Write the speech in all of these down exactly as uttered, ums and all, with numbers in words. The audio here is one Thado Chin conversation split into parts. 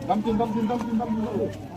Dam tin, dam tin, dam tin, dam tin.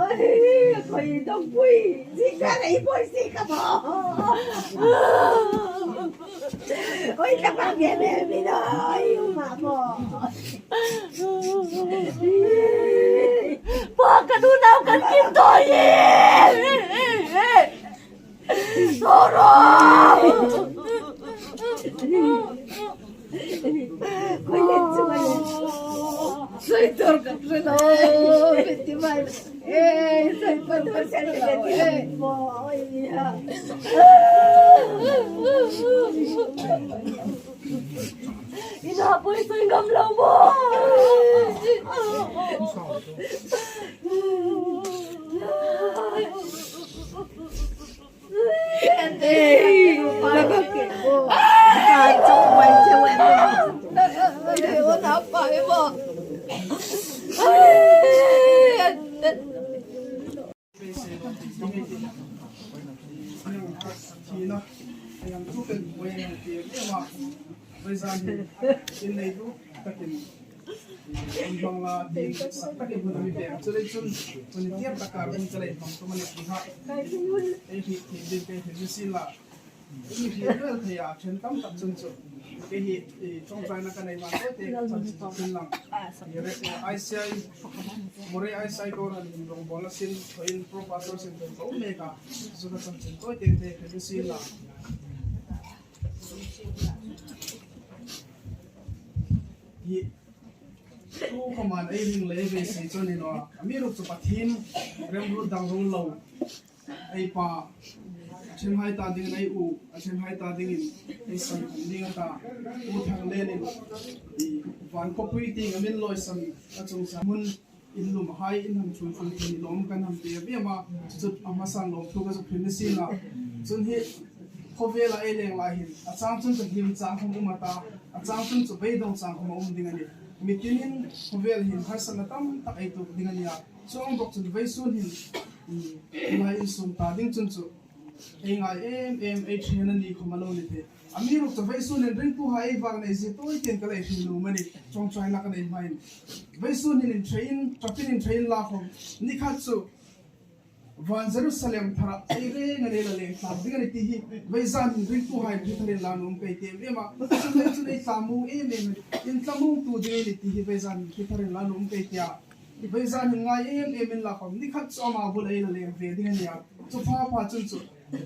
Oi, koi dong pui, si ka nei pui si ka bo. Oi, ka ba nge me mi no, oi, ma bo. Pa, ka du nau kan kim toi. Soro. Koi le chu mai. Soi tor ka re lo. Beti mai. Eh, soi tor ka re lo. Eh. Ina poi soi ngam lo mo. Bangla din sak takin hun ami pe. Chulei chun, chun tiang taka hun kalei bang tu mani ti ha. Ei hi, hi din pe hi si la. Ei hi wel thei a, chen tam tak chun chu. Ei hi, ei chong chai na ka nei ma ko te, chan si chun lang. Ei re, I C I, Moreh I C I ko ran din rong bola sin, ko in pro pastor sin ko me ka. Su ka chan chin ko te te, hi si la. Hi, tu kho man ei ring le ve si chun ino. Amiruokchu Pathen remruot dang rung lo. Ei pa, a thenhai ta dingin ei u, a thenhai ta dingin ei san ding a ta. U Thanglen in, i van khopui ting a min loisan a chungchang mun in lum hai in ham chung chung chung lom kan ham te ve ma chu a masang lom thu ka chu phin si la. Chun hi Khovel a ei leng lai hin, achang chun chu him chang khom um ata, achang chun chu beidong chang khom um ding ahi. Mitin in khovel hin harsatna tamtak ei tup ding ahi a. Chuong bok chun veisun hin, um, lai insung ta ding chun chu ei ngai em em, ei ṭhen ani khom a lo ni thei. Amiruokchu veisun hin ringtuhai ei vang nei jeh toh ei tin ka lei hril nom ahi, ṭawngṭaina ka nei hmain. Veisun hin inṭhe in, ṭapin inṭhe inla khom, ni khat chu van Jerusalem thara ei reng a nei la leng tlang ding ahi ti hi, veizan hin ringtuhai hin hriet tharin la nuom ka ti em em a. Chun ei chun ei tla mong em em, ei tla mong tu ding ahi ti hi veizan hin hriet tharin la nuom ka ti a. Veizan hin ngai em em inla khom, ni khat chu ama bul ei la leng ve ding ahi a. Chu pha pha chun chu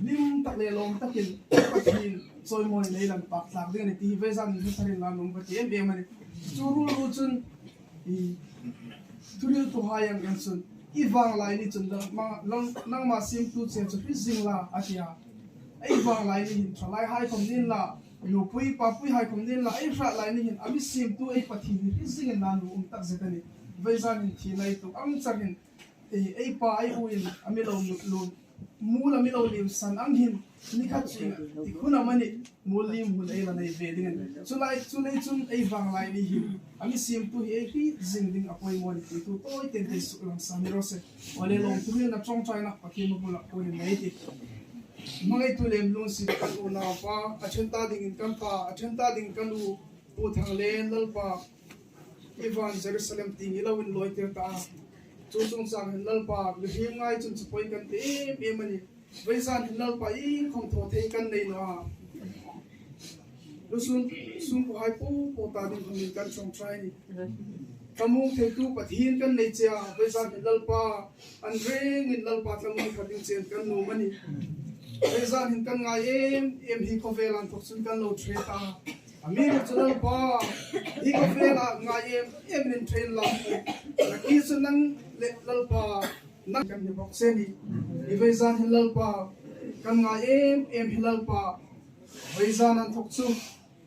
lim tak le lawm takin Pathen chawimawina ei la pak tlang ding ahi ti hi veizan hin hriet tharin la nuom ka ti em em ahi. Chu ruol ruol chun, i, thuhriltuhai ang en chun, i vang lai ni chun nangma, nang, nangma siemtu che chu hriet zing la, a ti a. Ei vang lai ni hin ṭhalaihai khom ni inla, nupui papuihai khom ni inla, ei hrat lai ni hin a mi siemtu ei Pathen hi hriet zing in la nuom um tak zet ahi. Veizan hin thina ei tup ang char hin, ei, ei pa ei u in a mi lo lu, lu, mul a mi lo limsan ang hin, ni khat chu i khun amani mul lim hun ei la nei ve ding ahi. Chu lai, chu lai chun ei vang lai ni hin a mi siemtu hi ei hriet zing ding a poimaw ahi ti thu toh ei tin te suklang sa ni ro se. Ole lawm, thuhrilna ṭawngṭaina Pathen mabul a kon in nei ti. Hmangaitu le lungsiet kan unaupa, a ṭhen ta dingin kan pa, a ṭhen ta dingin kan u, Pu Thanglen, Lalpa, i van Jerusalem tieng i lo inlawi tir ta a. Chu chungchang hin Lalpa, mihriem ngai chun chu poi kan ti em em ahi. Veizan hin Lalpa, i khom thaw thei kan nei naw a, lusun sung puhai po po ta ding khom in kan ṭawngṭai ni. Tla mong theitu Pathen kan nei che a, veizan hin Lalpa, an rengin Lalpa tla mong thar ding chen kan nuom ahi. Veizan hin kan ngai em em hi khovel a inthok chun kan lo ṭhe ta. Amiruokchu Lalpa, hi khovel a ngai em em in ṭhen la. Naki chu nang le Lalpa, nang kan ni bok che ni. Hi veizan hin Lalpa, kan ngai em em hi Lalpa, veizan a inthok chu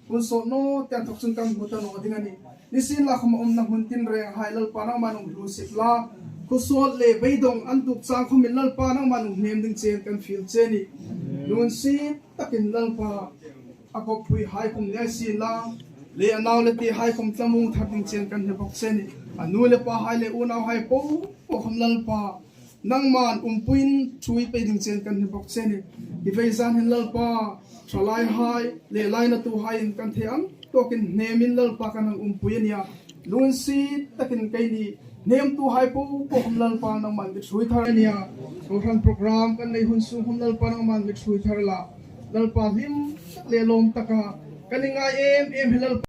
hun sot naw te a inthok chun kan hmu ta naw ding ahi. Nisienlakhom a umna hmun tinrenghai Lalpa nangman hung hlutsip la, khosot le beidong an tup chang khomin Lalpa nangman hung hnem ding chen kan fiel che ni. Lunsiet takin Lalpa, a koppui hai khom ni a si la, le a nau le te hai khom tla mong thar ding chen kan ni bok che ni. A nu le pa hai le unauhai po po khom Lalpa, nangman umpuiin ṭhuoi pei ding chen kan ni bok che ni. Hi veizan hin Lalpa, ṭhalaihai le lainatuhai in kan thei ang tawkin hnemin Lalpa kan hang umpui ahi a. Lunsiet takin keini hnemtuhai po po khom Lalpa nangman mi ṭhuoi thar ahi a. Kohran program kan nei hun sung khom Lalpa nangman mi ṭhuoi thar la, Lalpa, hlim tak le lawm taka kan i ngai em em hi Lalpa.